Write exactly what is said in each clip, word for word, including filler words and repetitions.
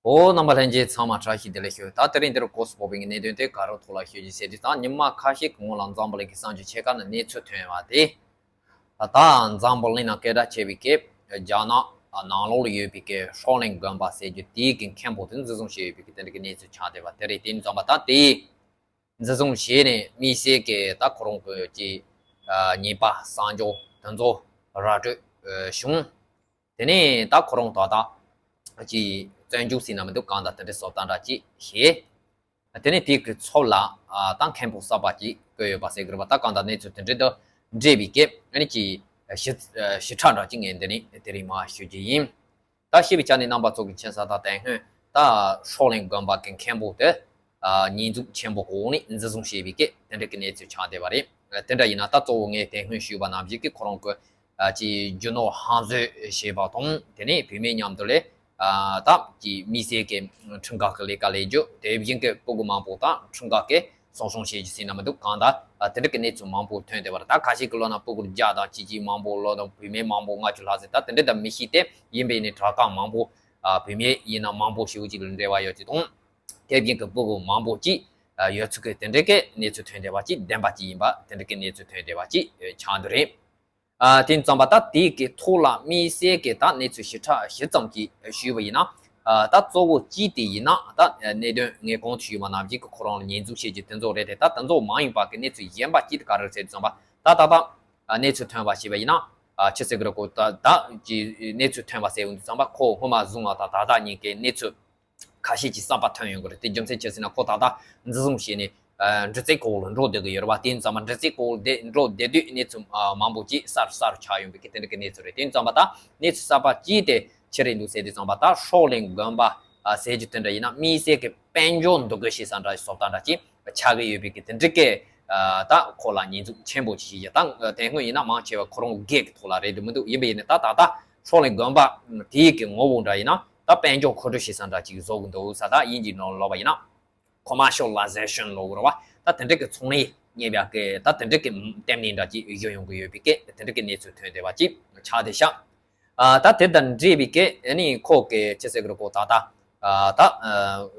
འོ། རྣམ་པ་ལྷན་རྒྱས་ཚང་མ་བཀྲ་ཤིས་བདེ་ལེགས་ཞུ། ད་དེ་རིང་འདིར་གོ་སོགས་པའི་གནད་དོན་དེ་ག་རེ་ཐོག་ལ་ཤོད་ཀྱི་ཟེར་དུས། ད་ཉི་མ་ཁ་ཤས་ཀྱི་སྔོན་ལ་འཛམ་བུ་གླིང་གི་གསར་འགྱུར་ཆེ་ཁག་ནང་གནས་ཚུལ་ཐོན་པ་དེ། ད་འཛམ་བུ་གླིང་ནང་སྐད་གྲགས་ཆེ་བའི་གི་རྒྱ་ནག་ནང་ལོགས་ལ་ཡོད་པའི་གི་ཧྲོ་ལིང་དགོན་པ་ཟེར་རྒྱུ་དེའི་གི་མཁན་པོ་དེ་འཛིན་བཟུང་བྱས་ཡོད་པའི་གི་དེ་འདྲ་གི་གནས་ཚུལ་ཆགས་བསྡད་པ་དེ་རེད། དེ་ཡིན་ཙང་པ་ད་དེ་འཛིན་བཟུང་བྱས་ནས་དམིགས་བསལ་གྱི་ད་ཁོ་རང་གི་ཅིག་ཉེས་པ་གསང་སྦྱོར་དེ་ཚོ་ར་སྤྲོད་བྱུང་། དེ་ནས་ད་ཁོ་རང་ད་ལྟ་ཅིག་བཙོན་འཇུག་ཟེར་ན་མི་འདུག་གང་ལྟར་དེ་འདྲའི་བཟོ་ལྟ་འདྲ་ཅིག་བྱས། དེ་ནས་དེའི་གི་ཚབ་ལ་ད་མཁན་པོ་གསར་པ་ཅིག་བསྐོས་ཡོད་པ་ཟེར་གི་རེད་པ། ད་གང་ལྟར་གནས་ཚུལ་དེ་འདྲའི་དང་འབྲེལ་བའི་གི་ཨ་ནི་ཅིག་ཞིབ་ཞིབ་ཕྲ་འདྲ་ཅིག་ངས་འདི་ནས་དེ་རིང་མར་ཞུ་རྒྱུ་ཡིན། ད་ཞུས་པའི་ཆ་ནས་རྣམ་པ་ཚོ་གི་མཁྱེན་གསལ་ལྟར་དེ་སྔོན་ད་ཧྲོ་ལིང་དགོན་པ་གི་མཁན་པོ་དེ་ཉེས་འཛུགས་ཆེན་པོ་འོག་ནས་འཛིན་བཟུང་བྱས་པའི་གི་དེ་འདྲ་གི་གནས་ཚུལ་ཆགས་བསྡད་པ་རེད། དེ་འདྲ་ཡིན་ན་ད་གཙོ་བོ་ངས་དེ་སྔོན་ཞུས་པ་ནང་བཞིན་གི་ཁོ་རང་གི་ཅིག་རྒྱུ་ནོར་ཧམ་བཟོས་བྱས་པ་དང་། དེ་ནས་བུད་མེད་མཉམ་དུ་ལས་ད་ཅིག་དམིགས་བསལ་གི་ཁྲིམས་འགལ་གི་ལས་ཀ་ལས་རྒྱུ། དེ་བཞིན་གི་སྤུ་གུ་མང་པོ་ད་ཁྲིམས་འགལ་གི་གསོ་སྐྱོང་བྱེད་རྒྱུ་ཟེར་ན་མི་འདུག་གང་ལྟར་དེ་འདྲ་གི་གནས་ཚུལ་མང་པོ་ཐོན་བསྡད་པ་རེད། ད་ཁ་ཤས་ཀྱི་ལོ་ན་སྤུ་གུར་རྒྱག་དང་ཅི་ཅི་མང་པོ། ལོ་དང་བུད་མེད་མང་པོ་ལྔ་བཅུ་ལྷག་ཙམ་ད་དེ་འདྲ་ད་མི་ཤེས་ཏེ། ཡིན་པས་ནི་དྲག་ཁག་མང་པོ་བུད་མེད་ཡིན་ན་མང་པོ་ཞེ་པོ་ཅིག་ལ་འབྲེལ་བ་ཡོད་ཅིག་དང་། དེ་བཞིན་གྱི་སྤུ་གུ་མང་པོ་ཅིག་ཡོད་ཚུལ་གྱི་དེ་འདྲའི་གི་གནས་ཚུལ་ཐོན་བསྡད་པ་ཅིག་བདེན་པ་ཅིག་ཡིན་པ་དེ་འདྲའི་གི་གནས་ཚུལ་ཐོན་བསྡད་པ་ཅིག་ཆགས་འདུག་རེད། དེ་ཙམ་པ་ད་དེའི་གི་ཐོག་ལ་དམིགས་བསལ་གྱི་ད་གནས་ཚུལ་ཞིབ་ཕྲ་ཞིབ་ཙམ་ཅིག་ཞུས་པ་ཡིན་ན། ད་གཙོ་བོ་གཅིག་དེ་ཡིན་ན་ད་གནད་དོན་ངས་གོང་དུ་ཞུས་པ་ནང་བཞིན་གྱི་ཁོ་རང་ལ་ཉེས་འཛུགས་བྱེད་རྒྱུ་དེ་ཚོ་རེད་དེ། ད་དེ་ཚོ་མ་ཡིན་པ་གི་གནས་ཚུལ་གཞན་པ་གཅིག་དེ་ག་རེ་རེད་ཟེར་དུས་ཙམ་པ། ད་ད་ལྟ་གནས་ཚུལ་ཐོན་པ་ཞིག་པ་ཡིན་ན། ཆི་ཟེར་གི་རེད་གོ། ད་ད་ཀྱི་གནས་ཚུལ་ཐོན་པ་ཟེར་ཡོང་དུས་ཙམ་པ་ཁོ་སྔོན་མ་བཟུང་བ་དང་ད་ལྟ་གཉིས་ཀའི་གནས་ཚུལ་ཁ་ཤས་ཀྱི་གསར་པ་ཐོན་ཡོང་གི་རེད། དེ་རྒྱུ་མཚན་ཅི་ཟེར་ན་ཁོ་ད་ལྟ་འཛིན་བཟུང་བྱས་ནས་འདྲི་རྩད་སྐོར་ལ་འགྲོ་བསྡད་ཀྱི་ཡོད་རེད་པ། དེ་ཡིན་ཙམ་པ་འདྲི་རྩད་སྐོར་དེ་འགྲོ་བསྡད་དུས་གནས་ཚུལ་མང་པོ་ཅིག་གསར་གསར་ཆགས་ཡོང་བའི་གི་དེ་འདྲ་གི་གནས་ཚུལ་རེད། དེ་ཡིན་ཙམ་པ་ད་གནས་ཚུལ་གསར་པ་ཅིག་དེ་ཆི་རེད་འདུག་ཟེར་དུས་ཙམ་པ། ད་ཧྲོ་ལིང་དགོན་པ་ཟེར་རྒྱུ་དེ་འདྲ་ཡིན་ན་དམིགས་བསལ་གི་དཔལ་འབྱོར་འདུ་འགོད་བྱེད་ས་འདྲ་བཟོ་ལྟ་འདྲ་ཅིག་ཆགས་ཀྱི་ཡོད་པའི་གི་དེ་འདྲ་གི་ད་ཁོ་ལ་ཉེས་འཛུགས་ཆེན་པོ་ཅིག་བྱེད་ཀྱི། ད་དེ་སྔོན་ཡིན་ན་མང་ཆེ་བ་ཁོ་རང་སྒེར་གྱི་ཐོག་ལ་རེད་འདུག་མི་འདུག་ཡིན་པ་ཡིན་ན་ད་ད་ལྟ་ཧྲོ་ལིང་དགོན་པ་དེའི་གི་ངོ་བོ་འདྲ་ཡིན་ན་ད་དཔལ་འབྱོར་མཁོ་སྤྲོད་བྱེད་ས་འདྲ་ཅིག་བཟོ་གི་འདུག་ས། ད་དབྱིན་ཇིའི་ནང་ལོགས་པ་ཡིན་ན་commercialization ལབ་དགོས་རེད་པ། ད་དེ་འདྲ་གི་ཚོང་ལས་གཉེར་བ་གི་ད་དེ་འདྲ་གི་ལྟེ་གནས་འདྲ་ཅིག་བཟོ་ཡོང་གི་ཡོད་པའི་གི་དེ་འདྲ་གི་གནས་ཚུལ་ཐོན་བསྡད་པ་ཅིག་ཆགས་བསྡད་ཤག་ཨ། ད་དེ་དང་འབྲེལ་བའི་གི་ཨ་ནི་ཁོ་གི་ཅི་ཟེར་གི་རེད་གོ། ད་ལྟ་ཨ་ད་ཨ་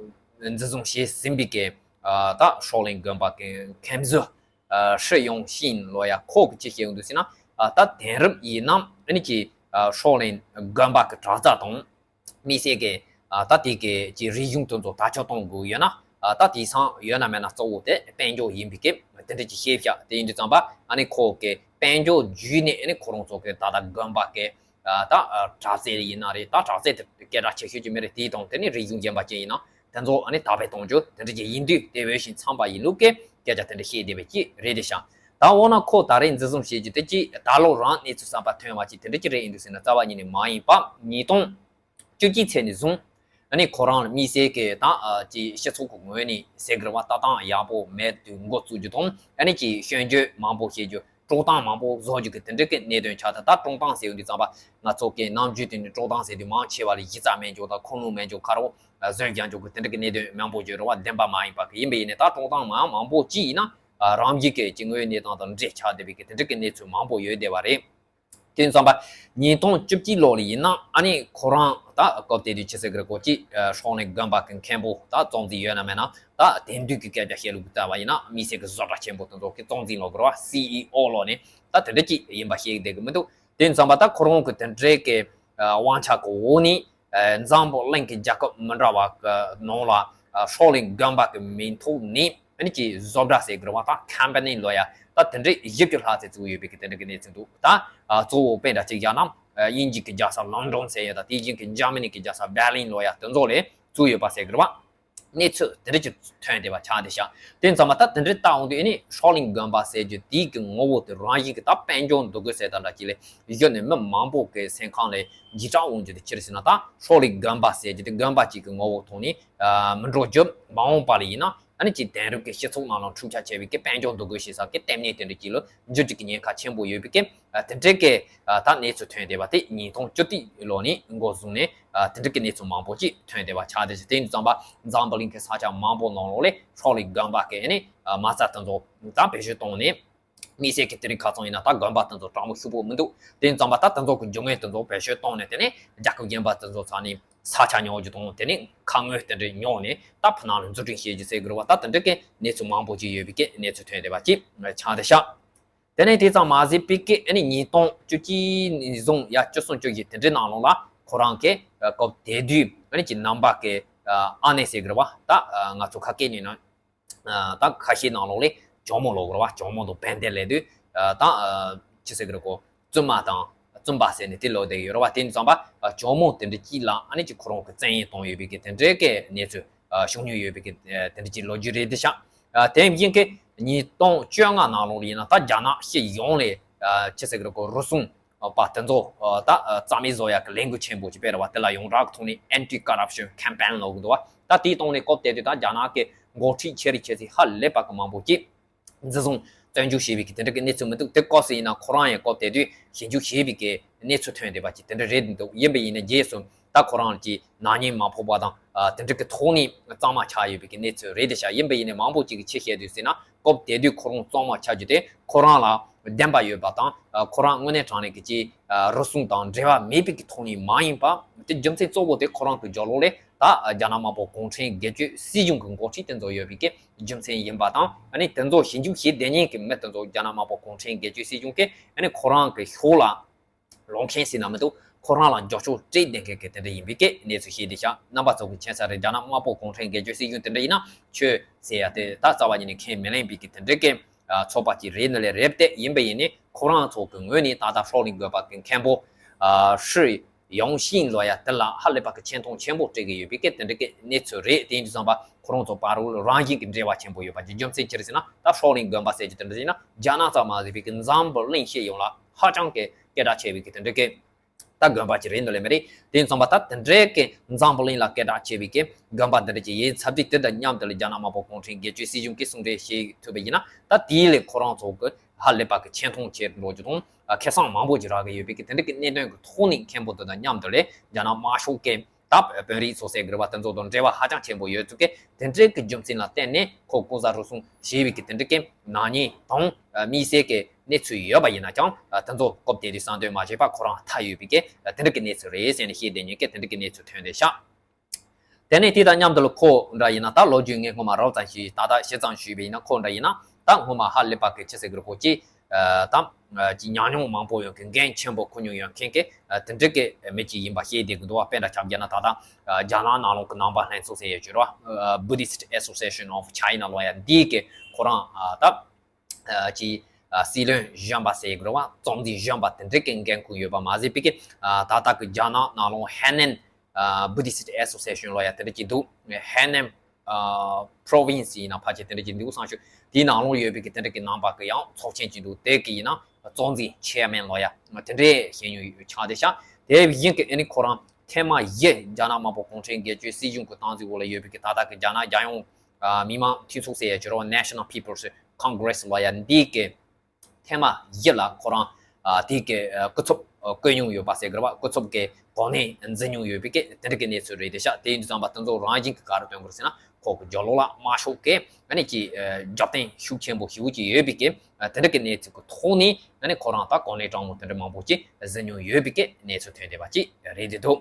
འཛིན་བཟུང་བྱས་ཟིན་པའི་གི་ཨ་ད་ཧྲོ་ལིང་དགོན་པ་གི་མཁན་ཟུར་ཨ་ཧྲི་ཡོང་ཤིན་ལོ་ཡ། ཁོ་གི་ཅི་བཤད་ཡོང་འདུག་ཟེར་ན། ཨ་ད་དེང་རབས་ཡིན་ན་ཨ་ནི་ཅི་ཨ་ཧྲོ་ལིང་དགོན་པ་གི་གྲྭ་ས་དང་། དམིགས་བསལ་གྱི་ཨ་ད་དེ་གི་ཅིག་རིག་གཞུང་དེ་ཚོ་དར་ཁྱབ་གཏོང་དགོས་ཡོད་ན། ཨ་ད་དེང་སང་ཡོད་ན་མེད་ན་གཙོ་བོ་དེ་དཔལ་འབྱོར་ཡིན་པའི་གི་དེ་འདྲ་ཅིག་བཤད་བཞག་དེ་ཡིན་དུས་ཙམ་པ་ཨ་ནི་ཁོ་གི་དཔལ་འབྱོར་བརྒྱུད་ནས་ཨ་ནི་ཁོ་རང་ཚོ་གི་ད་ལྟ་དགོན་པ་གི་ཨ་ད་ཨ་གྲྭ་ས་ཡིན་ན་རེད། ད་གྲྭ་ས་དེ་སྐད་གྲགས་ཆེ་ཤོས་ཀྱི་མི་རེད། དེའི་དང་དེ་ནས་རིག་གཞུང་གཞན་པ་ཅན་ཡིན་ན་དེ་ཚོ་ཨ་ནི་དར་སྤེལ་གཏོང་རྒྱུ་དེ་འདྲ་ཅིག་ཡིན་དུས། དེ་འོས་ཤིང་འཚམས་པ་ཡིན་ལུགས་ཀྱི་སྐད་ཆ་དེ་འདྲ་བཤད་བསྡད་པའི་ཅིག་རེད་དེ་ཤག་ད་འོ་ན་ཁོ་ད་རེས་འཛིན་བཟུང་བྱེད་རྒྱུ་དེ་ཅིག་ད་ལོ་རང་གནས་ཚུལ་གསར་པ་ཐོན་པ་ཅིག་དེ་འདྲ་ཅིག་རེད། ཡིན་དུས་ཟེར་ན་རྩ་བ་ཉིད་ནས་མ་ཡིན་པ། ཉིས་སྟོང་བཅུ་གཅིག་ཚེས་ནས་བཟུང་ཨ་ནི་ཁོ་རང་ལ་དམིགས་བསལ་གྱི་ད་ཨ་ཅིག་སྤྱི་ཚོགས་ཀྱི་ངོས་ནས་ཟེར་གི་རེད་བ། ལྟ་སྟངས་ཡག་པོ་མེད་དུས་འགོ་བཙུགས་རྒྱུ་དང་། ཨ་ནི་ཅིག་སྐྱོན་བརྗོད་མང་པོ་བྱེད་རྒྱུ། དཀྲོག་གཏམ་མང་པོ་བཟོ་རྒྱུ་གི་དེ་འདྲ་གི་གནད་དོན་ཆགས། ད་ད་དཀྲོག་གཏམ་ཟེར་ཡོང་དུས་ཙམ་པ་ང་ཚོ་གི་ནམ་རྒྱུན་དུ་ནི་དཀྲོག་གཏམ་ཟེར་དུས་མང་ཆེ་བ་ལ་གཞི་རྩ་མེད་འཇོག་དང་ཁུངས་ལུང་མེད་འཇོག་ཁ་རོག་བཟོས་རྒྱག་འཇོག་གི་དེ་འདྲ་གི་གནད་དོན་མང་པོ་བརྗོད་རེད་བ། བདེན་པ་མ་ཡིན་པ་གི། ཡིན་པ་ཡིན་ནའི་ད་དཀྲོག་གཏམ་མང་མང་པོ་ཅིག་ཡིན་ན་རང་རྒྱུད་ཀྱི་ཅིག་དངོས་ཡོད་གནས་སྟངས་དང་འབྲེལ་ཆགས་བསྡད་པའི་གི་དེ་འདྲ་གི་གནས་ཚུལ་མང་པོ་ཡོད་བསྡད་པ་རེད། དེ་ཡིན་ཙང་པ་ཉིས་སྟོང་བཅུ་གཅིག་ལོ་ལ་ཡིན་ན་ཨ་ནི་ཁོ་རང་ད་སྐབས་དེ་དུས་ཆི་ཟེར་གི་རེད་གོ། ཅིག་ཧྲོ་ལིང་དགོན་པ་གི་མཁན་པོ་ད་གཙོ་འཛིན་ཡོད་ན་མེད་ན། ད་དེང་དུས་ཀྱི་སྐད་ཆ་བཤད་ལུགས་ལྟ་བ་ཡིན་ན་དམིགས་བསལ་གི་བཟོ་གྲྭ་ཆེན་པོ་དེ་ཚོ་གི་གཙོ་འཛིན་ལབ་དགོས་རེད་བ། སི་ཨི་ཨོ་ལབ་ནས་ད་དེ་འདྲ་ཅིག་ཡིན་པ་བཤད་བསྡད་གི་མི་འདུག་དེ་ཡིན་ཙང་པ་ད་ཁོ་རང་གི་དེ་འདྲའི་གི་དབང་ཆ་གི་འོག་ནས་འཛམ་བུ་གླིང་གི་རྒྱལ་ཁབ་མི་འདྲ་བ་གི་ནང་ལ་ཧྲོ་ལིང་དགོན་པ་གི་མིང་ཐོག་ནས། ཨ་ནི་ཅིག་བཟོ་གྲྭ་ཟེར་གི་རེད་བ། ད་ཁམ་པ་ནི་ལོ་ཡ་ད་དེ་འདྲའི་བཞི་བཅུ་ལྷག་ཙམ་བཙུགས་ཡོད་པའི་གི་དེ་འདྲ་གི་གནས་ཚུལ་འདུག་ད་གཙོ་བོ་དཔེ་འདྲ་ཅིག་བཞག་ན་དབྱིན་ཇི་གི་རྒྱལ་ས་ལོན་ཌོན་ཟེར་ཡོད། ད་དེ་བཞིན་གི་འཇར་མ་ནི་གི་རྒྱལ་ས་བྷེར་ལིན་ལོ་ཡ་དེ་ཚོ་ལ་བཙུགས་ཡོད་པ་ཟེར་གི་རེད་བ། གནས་ཚུལ་དེ་འདྲ་ཅིག་ཐོན་བསྡད་པ་ཆགས་བསྡད་ཤག་དེ་ཙམ་པ་ད་དེ་འདྲའི་ལྟ་འོང་དུས་ཨ་ནི་ཧྲོ་ལིང་དགོན་པ་ཟེར་རྒྱུ་དེའི་གི་ངོ་བོ་དེ་རང་བཞིན་གི་ད་དཔལ་འབྱོར་འདུ་འགོད་ཟེར་ད་འདྲ་ཅིག་ལས་གཞི་ནས་མི་མང་པོ་གི་སེམས་ཁམས་ལ་འཇིགས་སྐྲག་འོང་རྒྱུ་དེ་ཅི་རེད་ཟེར་ན། ད་ཧྲོ་ལིང་དགོན་པ་ཟེར་རྒྱུ་དེ་དགོན་པ་གཅིག་གི་ངོ་བོ་ཐོག་ནས་མི་འགྲོ་རྒྱུ། མ་འོངས་པ་ལ་ཡིན་ན་ཨ་ནི་ཅིག་དེང་རབས་ཀྱི་སྤྱི་ཚོགས་ནང་ལ་འཁྲུག་ཆ་ཆེ་བའི་གི་དཔལ་འབྱོར་འདུ་འགོད་བྱེད་ས་གི་ལྟེ་གནས་དེ་འདྲ་ཅིག་ལ་འགྱུར་རྒྱུ་གི་ཉེན་ཁ་ཆེན་པོ་ཡོད་པའི་གི་དེ་འདྲའི་གི་ད་གནས་ཚུལ་ཐོན་བསྡད་པ་དེ་ཉིས་སྟོང་བཅུ་གཅིག་ལོ་ནས་འགོ་བཟུང་ནས་དེ་འདྲའི་གི་གནས་ཚུལ་མང་པོ་ཅིག་ཐོན་བསྡད་པ་ཆགས་བསྡད་ཅིག་དེ་ཡིན་ཙང་པ་འཛམ་བུ་གླིང་གི་ས་ཆ་མང་པོ་ནང་ལོགས་ལ་ཧྲོ་ལིང་དགོན་པ་གི་ཨ་ནི་མ་རྩ་དེ་ཚོ་ད་བེད་སྤྱོད་བཏང་ནས། དམིགས་བསལ་གྱི་དེ་རིང་ཁ་སང་ཡིན་ན་ད་དགོན་པ་དེ་ཚོ་གྲངས་མང་ཤོས་པོ་མི་འདུག་དེ་ཡིན་ཙང་པ་ད་དེ་ཚོ་གི་རྒྱུ་དངོས་དེ་ཚོ་བེད་སྤྱོད་བཏང་ནས་དེ་ནས་རྒྱལ་ཁབ་གཞན་པ་དེ་ཚོ་ཚ་ནས་ས་ཆ་ཉོ་རྒྱུ་དང་དེ་ནས་ཁ་དངོས་དེ་འདྲ་ཉོ་ནས་ད་ཕུ་ནང་ལ་འཛུགས་སྐྲུན་བྱེད་རྒྱུ་ཟེར་དགོས་རེད་བ། ད་དེ་འདྲ་གི་གནས་ཚུལ་མང་པོ་ཅིག་ཡོད་པའི་གི་གནས་ཚུལ་ཐོན་བསྡད་པ་ཅིག་ཆགས་བསྡད་ཤག་དེ་ནས་དེ་ཙམ་མ་ཟད་པའི་གི་ཨ་ནི་ཉིས་སྟོང་བཅུ་གཅིག་ནས་བཟུང་ཡ་བཅུ་གསུམ་བཅུ་བཞི་དེ་འདྲའི་ནང་ལོགས་ལ་ཁོ་རང་གི་སྐབས་དེ་དུས་ཨ་ནི་ཅིག་ནང་པ་གི་ཨ་ནེ་ཟེར་གི་རེད་བ། ད་ང་ཚོ་ཁ་སྐད་ནས་ན་ད་ཁ་ཤས་ནང་ལོགས་ལས་ཇོ་མོ་ལབ་གི་རེད་བ། ཇོ་མོ་དང་བན་དེ་ལབ་དུས་ད་ཅི་ཟེར་གི་རེད་གོ། བཙུན་མ་དང་བཙུན་པ་ཟེར་ནས་དེ་ལབ་བསྡད་ཡོད་རེད་བ། དེ་ཡིན་ཙང་པ་ཇོ་མོ་དེ་འདྲ་གཅིག་ལ་ཨ་ནི་ཅིག་ཁོ་རང་གི་བཙན་གཡེམ་བཏང་ཡོད་པའི་གི་དེ་འདྲའི་གི་གནས་ཚུལ་བྱུང་མྱོང་ཡོད་པའི་གི་དེ་འདྲ་ཅིག་ལོ་རྒྱུས་རེད་དེ་ཤག་དེ་བཞིན་གི་ཉིས་སྟོང་བཅོ་ལྔ་ནང་ལོགས་ལ་ཡིན་ན་ད་རྒྱ་ནག་སྤྱི་ཡོངས་ལས་ཅི་ཟེར་གི་རེད་གོ། རུལ་སུངས་པ་དེ་ཚོ་ད་རྩ་མེད་བཟོ་ཡག་གི་ལས་འགུལ་ཆེན་པོ་ཅིག་སྤེལ་བ་དེ་ལ་ཡོངས་གྲགས་ཀྱི་ཐོག་ནས་Anti Corruption Campaign་ལབ་གི་འདུག་བ། ད་དེའི་སྟེང་ནས་སྐབས་དེ་དུས་ད་རྒྱ་ནག་གི་འགོ་ཁྲིད་ཆེ་རིགས་ཆེ་ཚིག་ཧ་ལས་པ་གི་མང་པོ་ཅིག་འཛིན་བཟུང་བཙོན་འཇུག་བྱས་པའི་གི་དེ་འདྲ་གི་གནས་ཚུལ་མི་འདུག་དེ་སྐབས་སུ་ཡིན་ན་ཁོ་རང་ཡང་སྐབས་དེ་དུས་ཞིབ་འཇུག་བྱས་པའི་གི་གནས་ཚུལ་ཐོན་བསྡད་པ་ཅིག་དེ་འདྲ་རེད་འདུག་ཡིན་པ་ཡིན་ན་རྗེས་སུ་ད་ཁོ་རང་གི་ནག་ཉེས་མ་ཕོག་པ་དང་དེ་འདྲ་གི་ཐོག་ནས་གཙང་མ་ཆགས་ཡོད་པའི་གི་གནས་ཚུལ་རེད་དེ་ཤག་ཡིན་པ་ཡིན་ན་མང་པོ་ཅིག་གི་ཆེ་བཤད་དུས་ཟེར་ན་སྐབས་དེ་དུས་ཁོ་རང་གཙང་མ་ཆགས་རྒྱུ་དེ་ཁོ་རང་ལ་བདེན་པ་ཡོད་པ་དང་ཁོ་རང་དངོས་གནས་དྲང་གནས་ཀྱི་ཅིག་རུལ་སུངས་དང་འབྲེལ་བ་མེད་པའི་གི་ཐོག་ནས་མ་ཡིན་པ་དེ་རྒྱུ་མཚན་གཙོ་བོ་དེ་ཁོ་རང་གི་རྒྱབ་ལོགས་ལས་ད་རྒྱ་ནག་དམར་པོ་གུང་ཁྲན་སྒེར་གཅོད་སྲིད་གཞུང་གི་འགོ་ཁྲིད་དེ་ཚོ་ཡོད་པའི་གི་རྒྱུ་མཚན་ཡིན་པ་དང་ཨ་ནི་དེ་ཚོ་ཞིབ་འཇུག་བྱེད་བསྡད་མཁན་གྱི་མི་དེ་ཚོ་རྒྱ་ནག་དམར་པོ་གུང་ཁྲན་སྒེར་གཅོད་སྲིད་གཞུང་གིས་ཨ་ནི་ཁོ་རང་གི་ཤོག་ལ་ལོག་མཁན་ཟེར་ན་མི་འདུག་ཁོ་རང་ལ་རྒྱབ་སྐྱོར་སྤྲད་བསྡད་མཁན་གྱི་དེ་འདྲ་ཡིན་པའི་གི་གནས་ཚུལ་ཤེས་བསྡད་ཤག་རྣམ་པ་ཚོ་གི་མཁྱེན་ས་རེད། རྒྱ་ནག་དམར་པོ་གུང་ཁྲན་སྒེར་གཅོད་སྲིད་གཞུང་དེ་འདྲ་ཡིན་ན་ཆོས་ཟེར་ཡ་དེ་ད་རྩ་བ་ཉིད་ནས་ཁས་མི་ལེན་པའི་གི་དེ་འདྲ་གི་ཚོགས་པ་ཅིག་རེད་ནི་ལས་རེད་དེ། ཡིན་པ་ཡིན་ནི་ཁོ་རང་ཚོ་གི་ངོས་ནས་ད་ལྟ་ཧྲོ་ལིང་དགོན་པ་གི་མཁན་པོ་ཧྲི་ཡོང་ཤིན་ལོ་ཡ་དེ་ལ་ཧ་ལས་པ་གི་ཆེ་མཐོང་ཆེན་པོ་སྤྲད་གི་ཡོད་པའི་གི་དེ་འདྲ་གི་གནས་ཚུལ་རེད། དེ་ཡིན་དུས་ཙམ་པ་ཁོ་རང་ཚོ་བར་རུ་རང་བཞིན་གི་འབྲེལ་བ་ཆེན་པོ་ཡོད་པ་ཅིག་རྒྱུ་མཚན་ཅི་རེད་ཟེར་ན་ད་ཧྲོ་ལིང་དགོན་པ་ཟེར་གྱི་དེ་འདྲ་ཡིན་ན་རྒྱ་ནག་ཙམ་མ་ཟད་པའི་གི་འཛམ་བུ་གླིང་སྤྱི་ཡོངས་ལ་ཧ་ཅང་གི་སྐད་གྲགས་ཆེ་བའི་གི་དེ་འདྲ་གི་ད་དགོན་པ་ཅིག་རེད་འདུག་ལེ་མི་རེད། དེ་ཡིན་ཙམ་པ་ད་དེ་འདྲའི་གི་འཛམ་བུ་གླིང་ལ་སྐད་གྲགས་ཆེ་བའི་གི་དགོན་པ་འདི་འདྲ་ཅིག་ཡིན་ཚར་དུས་དེ་དང་མཉམ་དུ་ལ་རྒྱ་ནག་དམར་པོ་གུང་ཁྲན་སྒེར་གཅོད་སྲིད་གཞུང་གིས་གསུང་གྲོས་བྱེད་ཐུབ་པ་ཡིན་ན་ད་དེའི་ལས་ཁོ་རང་ཚོ་གི་ཧ་ལས་པ་གི་ཆེ་མཐོང་ཆེར་འགྲོ་རྒྱུ་དང་ཁེ་བཟང་མང་པོ་ཅིག་རག་གི་ཡོད་པའི་གི་དེ་འདྲ་གི་གནད་དོན་གི་ཐོག་ནས་མཁན་པོ་དེ་དང་མཉམ་དུ་ལས་རྒྱ་ནག་དམར་ཤོག་གི་ད་བོད་རིགས་ཚོ་ཟེར་གི་རེད་བ། དེ་ཚོ་དང་འབྲེལ་བ་ཧ་ཅང་ཆེན་པོ་ཡོད་ཚུལ་གི་དེ་འདྲའི་གི་རྒྱུ་མཚན་ལ་བརྟེན་ནས་ཁོ་ལྐོག་ཟ་རུལ་སུངས་བྱས་པའི་གི་དེ་འདྲའི་གི་ནག་ཉེས་དང་དམིགས་བསལ་གི་གནས་ཚུལ་ཡོད་པ་ཡིན་ན་ཀྱང་དེ་ཚོ་སྐབས་དེ་དུས་གསང་འདོན་མ་བྱས་པ་ཁོ་རང་མཐའ་ཡོད་པའི་གི་དེ་འདྲ་གི་གནས་ཚུལ་རེད་ཟེར་ནས་བཤད་བསྡད་མཁན་གི་དེ་འདྲ་གི་གནས་ཚུལ་ཐོན་བསྡད་ཤག་དེ་ནས་དེ་དང་མཉམ་དུ་ལ་ཁོ་འདྲ་ཡིན་ན་ད་ལོ་རྒྱུས་ངས་སྔོན་མ་རོབ་ཙམ་ཞིག་ད་ལྟ་ཞིབ་ཙམ་ཞུས་པ་ཡིན་ན་ཁོ་འདྲ་ཡིན་ན་ད་སྔོན་མ་ཧ་ལས་པ་གི་ཅི་ཟེར་གི་རེད་གོ་ཅི་ད་ཅི་ཉམས་མྱོང་མང་པོ་ཡོད་མཁན་འགན་ཆེན་པོ་འཁུར་མྱོང་ཡོད་མཁན་གི་དེ་འདྲ་གི་མི་ཅིག་ཡིན་པ་ཤེས་བསྡད་གི་འདུག་བ། དཔེ་འདྲ་ཆ་བཞག་ན་ད་ལྟ་རྒྱ་ནག་ནང་ལོགས་གི་ནང་པ་ལྷན་ཚོགས་ཟེར་ཡོད་ཀྱི་རེད་བ། Buddhist Association of China ལོ་ཡ་འདི་གི་ཁོ་རང་ད་ཅི་སྲིད་བློན་གཞོན་པ་ཟེར་གི་རེད་བ། གཙོ་འཛིན་གཞོན་པ་དེ་འདྲ་གི་འགན་འཁུར་ཡོད་པ་མ་ཟད་པའི་གི་ད་ལྟ་གི་རྒྱ་ནག་ནང་ལོགས་ཧེ་ནན་Buddhist Association ལོ་ཡ་དེ་འདྲ་ཅིག་འདུག་ཧེ་ནན་Province ཡིན་ན་ཕལ་ཆེར་དེ་འདྲ་ཅིག་འདུག་བསམ་ཞུ། དེའི་ནང་ལོགས་ཡོད་པའི་གི་དེ་འདྲ་གི་ནང་པ་གི་ཡང་ཚོགས་ཆེན་ཅིག་འདུག་དེ་གི་ཡིན་ན་གཙོ་འཛིན་Chairman ལོ་ཡ་དེ་འདྲའི་བྱེད་མྱོང་ཆགས་བསྡད་ཤག་དེ་བཞིན་གི་ཨ་ནི་ཁོ་རང་ཐེངས་མ་བཞི་རྒྱ་ནག་དམར་པོ་གུང་ཁྲན་སྒེར་གཅོད་སྲིད་གཞུང་གི་སྟངས་འཛིན་འོག་ལ་ཡོད་པའི་གི་ད་ལྟ་གི་རྒྱ་ནག་རྒྱལ་ཡོངས་མི་མང་འཐུས་ཚོགས་ཟེར་ཡ་ཅིག་རེད་བ། National People's Congress ལོ་ཡ་འདི་གི་ཐེངས་མ་བཞི་ལ་ཁོ་རང་དེ་གི་སྐུ་ཚབ་བསྐོས་མྱོང་ཡོད་པ་ཟེར་གི་རེད་བ། སྐུ་ཚབ་གི་གོ་གནས་འཛིན་མྱོང་ཡོད་པའི་གི་དེ་འདྲ་གི་གནས་ཚུལ་རེད་དེ་ཤག་དེ་ཡིན་དུས་ཙམ་པ་དེ་ཚོ་རང་བཞིན་གི་ག་རེ་སྟོན་གི་རེད་ཟེར་ན་ཁོ་གི་རྒྱབ་ལོགས་ལ་དམར་ཤོག་གི་ཨ་ནི་ཅིག་རྒྱབ་རྟེན་ཤུགས་ཆེན་པོ་ཞེ་པོ་ཅིག་ཡོད་པའི་གི་དེ་འདྲ་གི་གནས་ཚུལ་གི་ཐོག་ནས་ཨ་ནི་ཁོ་རང་ད་གོ་གནས་གྲངས་མང་དེ་འདྲ་མང་པོ་ཅིག་འཛིན་མྱོང་ཡོད་པའི་གི་གནས་ཚུལ་ཐོན་བསྡད་པ་ཅིག་རེད་དེ་འདུག་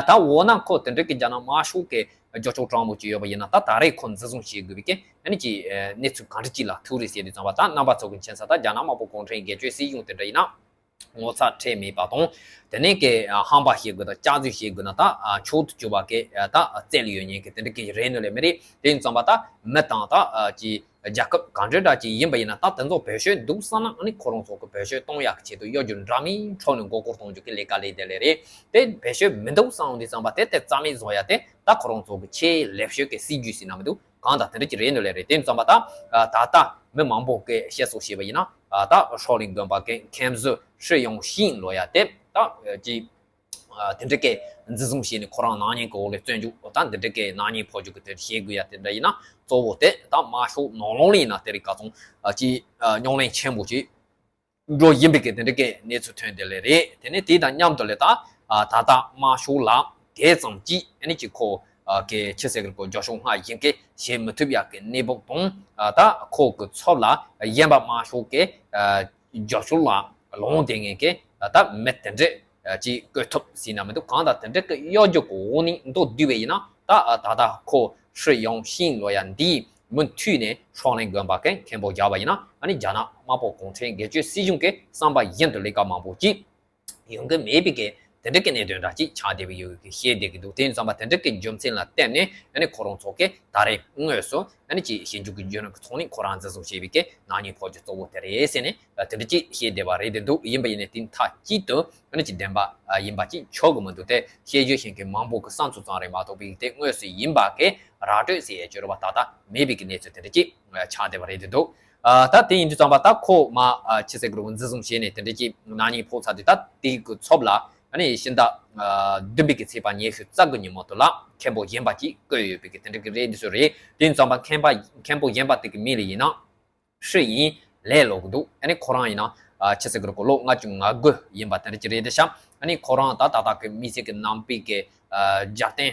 ད་འོ་ན་ཁོ་དེ་འདྲ་གི་རྒྱ་ནག་དམར་ཤོག་གི་རྒྱབ་སྐྱོར་གྲངས་མང་ཅིག་ཡོད་པ་ཡིན་ན་ད་ད་རེས་ཁོ་འཛིན་བཟུང་བྱེད་དགོས་པའི་གི་ཨ་ནི་ཅིག་གནས་ཚུལ་གང་འདྲ་ཅིག་ལ་ཐུག་རེད་ཟེར་དུས་ཙམ་པ་ད་རྣམ་པ་ཚོ་གི་མཁྱེན་ས་ད་རྒྱ་ནག་དམར་པོ་གུང་ཁྲན་སྒེར་གཅོད་སྲིད་གཞུང་དེ་འདྲ་ཡིན་ན། ངོ་ཚ་ཁྲེལ་མེད་པ་དང་། དེ་ནས་ཀྱི་ཧམ་པ་བྱེད་དགོས་དང་སྐྱག་རྫུན་བྱེད་དགོས་ན་ད་ཆོག་ཏུ་གྱུར་པ་གི་ད་རྩལ་ཡོད་མཁན་གྱི་དེ་འདྲ་གི་རེད་ནོ་ལས་མི་རེད། དེ་ཡིན་ཙམ་པ་ད་མི་དང་ད་ཀྱི་རྒྱལ་ཁབ་གང་འདྲ་འདྲ་ཅིག་ཡིན་པ་ཡིན་ན་ད་དེ་ཚོ་བེད་སྤྱོད་འདུག་བསམ་ན་ཨ་ནི་ཁོ་རང་ཚོ་གི་བེད་སྤྱོད་གཏོང་ཡག་གི་ཆེད་དུ་གཡོ་སྒྱུ་འདྲ་མིན་འཕྲོ་ནས་མགོ་སྐོར་གཏོང་རྒྱུ་གི་ལས་ཀ་ལས་དེ་ལས་རེད། དེ་བེད་སྤྱོད་མི་འདུག་བསམ་འོང་དུས་ཙམ་པ་དེ་དེ་རྩ་མེད་བཟོ་ཡ་དེ་ད་ཁོ་རང་ཚོ་གི་ཆེས་ལེགས་ཤོས་ཀྱི་སྲིད་ཇུས་ཟེར་ན་མི་འདུག་གང་དང་དེ་འདྲ་ཅིག་རེད་འདུག་ལས་རེད། དེ་ཡིན་ཙམ་པ་ད་ད་ལྟ་མི་མང་པོ་གི་བཤད་སྲོལ་བྱས་པ་ཡིན་ན་ད་ཧྲོ་ལིང་དགོན་པ་གི་མཁན་ཟུར་ཧྲི་ཡོང་ཤིན་ལོ་ཡ་དེ་ད་ཅི་དེ་འདྲ་གི་འཛིན་བཟུང་བྱས་ནས་ཁོ་རང་ནག་ཉེས་ཀྱི་འོག་ལ་བཙོན་འཇུག་ད་འདི་འདྲ་གི་ནག་ཉེས་ཕོག་རྒྱུ་གི་དེ་བྱེད་དགོས་ཡ་དེ་འདྲ་ཡིན་ན་གཙོ་བོ་དེ་ད་དམར་ཤོག་ནང་ལོགས་ལ་ཡིན་ན་དེ་རིགས་ག་ཚོང་ཅི་རྙོག་གླེང་ཆེན་པོ་ཅིག་འགྲོ་ཡིན་པའི་གི་དེ་འདྲ་གི་གནས་ཚུལ་ཐོན་དེ་ལས་རེད། དེ་ནས་དེ་དང་མཉམ་དུ་ལས་ད་ད་ལྟ་དམར་ཤོག་ལ་དེ་ཙམ་ཅིག་ཨ་ནི་ཅིག་ཁོ་ ཨ་གི་ཆི་ཟེར་གི་གོ་རྒྱབ་ཕྱོགས་སྔར་བཞིན་གི་བྱེད་མི་ཐུབ་ཡག་གི་གནས་བབ་དང་། ཨ་ད་ཁོ་གི་ཚབ་ལ་གཞན་པ་མང་ཤོས་ཀྱི་ཨ་རྒྱབ་ཕྱོགས་ལ་ལངས་བསྡད་མཁན་གྱི་ཨ་ད་མི་དེ་འདྲས་ཨ་ཅིག་བསྐོ་ཐུབ་ཟེར་ན་མི་འདུག་གང་ལྟར་དེ་འདྲས་ཀྱི་གཡོ་སྒྱུ་གི་འོག་ནས་མདོར་བསྡུས་པ་ཡིན་ན། ད་ཨ་ད་ལྟ་ཁོ་ཧྲི་ཡང་ཤིན་ལོ་ཡ་འདིས་མུ་མཐུད་ནས་ཧྲང་ལེང་དགོན་པ་གི་མཁན་པོ་རྒྱག་པ་ཡིན་ན། ཨ་ནི་རྒྱ་ནག་དམར་པོ་གུང་ཁྲན་སྒེར་གཅོད་སྲིད་གཞུང་གི་བསམ་པ་བཞིན་དུ་ལས་ཀ་མང་པོ་ཅིག་ཡོང་གི་མེད་པའི་གི་དེ་འདྲ་གི་གནད་དོན་འདྲ་ཅིག་ཆགས་བསྡད་པ་ཡོད་གི་བཤད་བསྡད་ཀྱི་འདུག་དེ་ཡིན་ཙང་པ་དེ་འདྲ་གི་རྒྱུ་མཚན་ལ་བརྟེན་ནས། ཨ་ནི་ཁོ་རང་ཚོ་གི་ད་རེས་དངོས་སུ་ཨ་ནི་ཅིག་ཞིབ་འཇུག་གི་བརྒྱུད་རིམ་གི་ཐོག་ནས་ཁོ་རང་འཛིན་བཟུང་བྱས་པའི་གི་ནག་ཉེས་ཕོག་རྒྱུ་གཙོ་བོ་དེ་རེད་ཟེར་ནས་དེ་འདྲ་ཅིག་བཤད་བསྡད་པ་རེད་བསྡད་འདུག་ཡིན་པ་ཡིན་ནའི་དེ་མཐའ་གཅིག་ཏུ་ཨ་ནི་ཅིག་བདེན་པ་ཡིན་པ་ཅིག་ཆོག་གི་མི་འདུག་དེ་བཤད་རྒྱུ་ཤེས་མཁན་མང་པོ་གི་བསམ་ཚུལ་ཙམ་རེད་མ་གཏོགས་པའི་དེ་དངོས་སུ་ཡིན་པ་གི་ར་སྤྲོད་ཟེར་ཡས་ཅིག་རེད་པ། ད་ལྟ་མེད་པའི་གི་གནས་ཚུལ་དེ་འདྲ་ཅིག་ཆགས་བསྡད་པ་རེད་བསྡད་འདུག་ཨ་ད་དེ་ཡིན་དུས་ཙམ་པ་ད་ཁོ་མ་ཨ་ཆི་ཟེར་གི་རུ་འཛིན་བཟུང་བྱས་ནས་དེ་འདྲ་ཅིག་ནག་ཉེས་ཕོག་ཚར་དུས། ད་དེ་གི་ཚབ་ལ་ཨ་ནི་ཕྱི་ཟླ་ཨ་བདུན་པའི་གི་ཚེས་པ་ཉི་ཤུ་རྩ་དགུ་ཉིན་མོ་དེ་ལ་མཁན་པོ་གཞན་པ་ཅིག་བསྐོས་ཡོད་པའི་གི་དེ་འདྲ་གི་རེད་འདུག་སོ་རེད། དེ་ཡིན་ཙམ་པ་མཁན་པ་མཁན་པོ་གཞན་པ་དེ་གི་མིང་ལ་ཡིན་ན་ཧྲི་ཡིན་ལེ་ལབ་གི་འདུག་ཨ་ནི་ཁོ་རང་ཡིན་ན་ཨ་ཆི་ཟེར་གི་རུ་གོ་ལོ་ལྔ་བཅུ་ང་དགུ་ཡིན་པ་དེ་འདྲ་ཅིག་རེད་འདུག་ཤག་ཨ་ནི་ཁོ་རང་ད་ད་ལྟ་གི་མི་སེར་གི་ནང་པའི་གི་ཨ་རྒྱབ་རྟེན་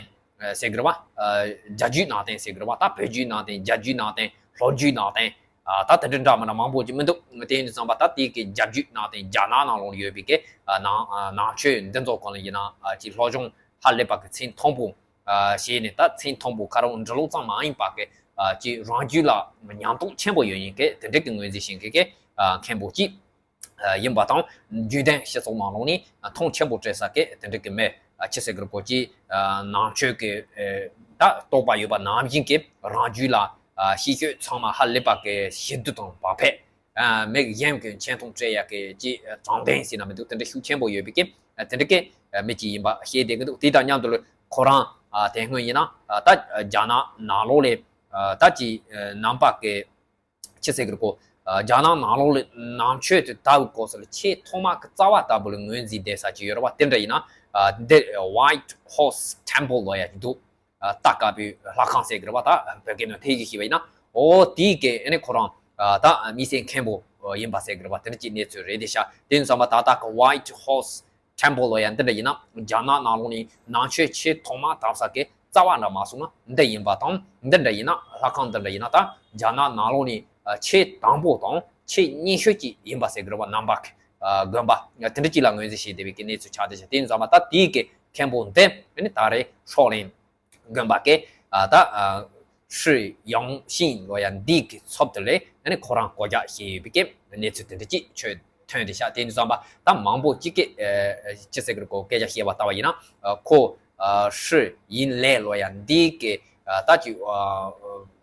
ཟེར་གི་རེད་པ། ཨ་རྒྱ་རྒྱུད་ནང་བསྟན་ཟེར་གི་རེད་པ། ད་བོད་རྒྱུད་ནང་བསྟན། རྒྱ་རྒྱུད་ནང་བསྟན། ལྷོ་རྒྱུད་ནང་བསྟན། ཨ་ད་དེ་འདྲ་འདྲ་མི་འདྲ་མང་པོ་ཅིག་མི་འདུག་དེ་ཡིན་དུས་ཙམ་པ་ད་དེ་གི་རྒྱ་རྒྱུད་ནང་བསྟན་རྒྱ་ནག་ནང་ལོགས་ཡོད་པའི་གི་ཨ་ནང་ཨ་ནང་ཆོས་འདི་ཚོ་གང་ལ་ཡིན་ན་ཨ་ཅིག་སློབ་སྦྱོང་ཧ་ལས་པ་གི་ཚད་མཐོན་པོ་ཨ་བྱས་ནས། ད་ཚད་མཐོན་པོ་ཁ་རོག་འབྲི་ཀློག་ཙམ་མ་ཡིན་པ་གི་ཨ་ཅིག་རང་རྒྱུད་ལ་ཉམས་རྟོགས་ཆེན་པོ་ཡོད་མཁན་གི་དེ་འདྲ་གི་ངོས་འཛིན་བྱེད་མཁན་གི་ཨ་མཁན་པོ་ཅིག་ཡིན་པ་དང་། རྒྱུན་ལྡན་སྤྱི་ཚོགས་ནང་ལོགས་ནས་མཐོང་ཆེན་པོ་སྤྲད་ས་གི་དེ་འདྲ་གི་མི་ཆི་ཟེར་གི་རུ་གོ་ཅིག་ནང་ཆོས་ཀྱི་ད་རྟོགས་པ་ཡོད་པ་ནང་བཞིན་གྱི་རང་རྒྱུད་ལ་ཤེས་བྱ་ཚང་མ་ཧ་ལས་པ་གི་ཞི་དུལ་དང་བག་ཕེབས། མི་གཞན་གྱི་ཆེ་མཐོང་སྤྲད་ཡག་གི་ཅིག་དྲང་བདེན་ཟེར་ན་མི་འདུག་དེ་འདྲ་ཤུགས་ཆེན་པོ་ཡོད་པའི་གི་དེ་འདྲ་གི་མི་ཅིག་ཡིན་པ་ཤེས་བསྡད་ཀྱི་འདུག་དེ་དང་མཉམ་དུ་ལ་ཁོ་རང་དེ་སྔོན་ཡིན་ན་ད་རྒྱ་ནག་ནང་ལོགས་ལ་ད་ཅིག་ནང་པ་གི་ཆི་ཟེར་གི་རུ་གོ་རྒྱ་ནག་ནང་ལོགས་ལ་ནང་ཆོས་དེ་དར་བའི་སྐབས་སུ་ལ་ཆེས་ཐོག་མ་གི་རྩ་བ་ལྟ་བུ་ལ་ངོས་འཛིན་བསྡད་ས་ཅིག་ཡོད་རེད་པ། དེ་འདྲ་ཡིན་ན་འདི་White Horse Temple ལབ་ཡ་ཅིག་འདུག་རྟ་དཀར་པོའི་ལྷ་ཁང་ཟེར་གི་རེད་པ། ད་བོད་སྐད་ནང་ཐད་ཀྱིས་ཞུས་པ་ཡིན་ན། འོ་དེའི་གི་ཨ་ནི་ཁོ་རང་ད་མི་སེར་མཁན་པོ་ཡིན་པ་ཟེར་གི་རེད་པ། དེ་འདྲ་ཅིག་གནས་ཚུལ་རེད་དེ་ཤག་དེ་ཡིན་ཙང་པ་ད་ལྟ་གི་White Horse Temple ལབ་ཡ་འདི་འདྲ་ཡིན་ན་རྒྱ་ནག་ནང་ལོགས་ནས་ནང་ཆོས་ཆེས་ཐོག་མ་དར་ས་གི་རྩ་བ་འདྲ་མ་སོང་ན་འདི་ཡིན་པ་དང་། འདི་འདྲ་ཡིན་ན་ལྷ་ཁང་འདི་འདྲ་ཡིན་ན་ད་རྒྱ་ནག་ནང་ལོགས་ནས་ཆེས་དང་པོ་དང་ཆེས་རྙིང་ཤོས་ཅིག་ཡིན་པ་ཟེར་གི་རེད་པ། ནང་པ་གི་དགོན་པ་དེ་འདྲ་ཅིག་ལ་ངོས་འཛིན་བྱས་བསྡད་པའི་གི་གནས་ཚུལ་ཆགས་བསྡད་ཤག་དེ་ཡིན་ཙང་པ་ད་དེའི་གི་མཁན་པོ་འདི་ཨ་ནི་ད་རེས་ཧྲང་ལེང་དགོན་པ་གི་ཨ་ད་ཨ་ཧྲི་ཡང་ཤིན་ལབ་ཡ་འདི་གི་ཚབ་ཏུ་ལས་ཨ་ནི་ཁོ་རང་སྐོར་རྒྱག་བྱས་ཡོད་པའི་གི་གནས་ཚུལ་དེ་འདྲ་ཅིག་ཆོས་ཐོན་བསྡད་ཤག་དེ་ཡིན་ཙང་པ་ད་མང་པོ་ཅིག་གིས་ཨ་ཅི་ཟེར་གི་རུ་གོ་སྐད་ཆ་བཤད་པ་ལྟ་བ་ཡིན་ན། ཨ་ཁོ་ཨ་ཧྲི་ཡིན་ལེ་ལབ་ཡ་འདི་གི་ཨ་ད་ཅིག་ཨ་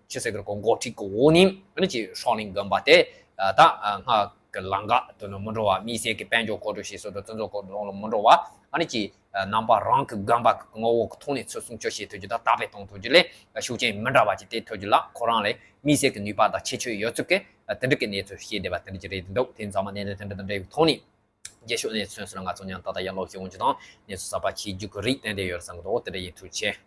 ཅི་ཟེར་གི་རུ་གོ་འགོ་ཁྲིད་ཀྱི་འོག་ནས་ཨ་ནི་ཅིག་ཧྲང་ལེང་དགོན་པ་དེ་ཨ་ད་ཨ་སྔར་གི་ལམ་ཁ་དེ་ནང་མི་འགྲོ་བ། མི་སེར་གྱི་དཔལ་འབྱོར་མཁོ་སྤྲོད་བྱེད་སྲོལ་དང་དེ་ཚོ་སྐོར་ནང་ལ་མི་འགྲོ་བ། ཨ་ནི་ཅིག་ནང་པ་རང་གི་དགོན་པ་གི་ངོ་བོ་གི་ཐོག་ནས་ཚུར་སྲུང་སྐྱོབ་བྱེད་ཐུབ་རྒྱུ་དང་དར་སྤེལ་གཏོང་ཐུབ་རྒྱུ་ལས་ཤུགས་རྐྱེན་མི་འདྲ་བ་ཅིག་སྤྲད་ཐུབ་རྒྱུ་ལ་ཁོ་རང་ལས་མི་སེར་གྱི་ནུས་པ་དང་ཁྱད་ཆོས་ཡོད་ཚུལ་གྱི་དེ་འདྲ་གི་གནས་ཚུལ་བཤད་བསྡད་པ་དེ་འདྲ་ཅིག་རེད་འདུག་དེ་ཚང་མ་གནད་དོན་དེ་འདྲ་དང་འབྲེལ་བའི་ཐོག་ནས་རྒྱས་ཤོས་གནས་ཚུལ་སོགས་ལ་ང་ཚོ་མཉམ་ཏག་ཏག་ཡར་ཀློག་ཞུ་འོང་རྒྱུ་དང་། གནས་ཚུལ་གསར་པ་ཤེས་རྒྱུ་གི་རིགས་ཏན་ཏན་ཡོད་རེད་བསམ་གི་འདུག་དེ་འདྲ་ཡིན། ཐུགས་རྗེ་ཆེ།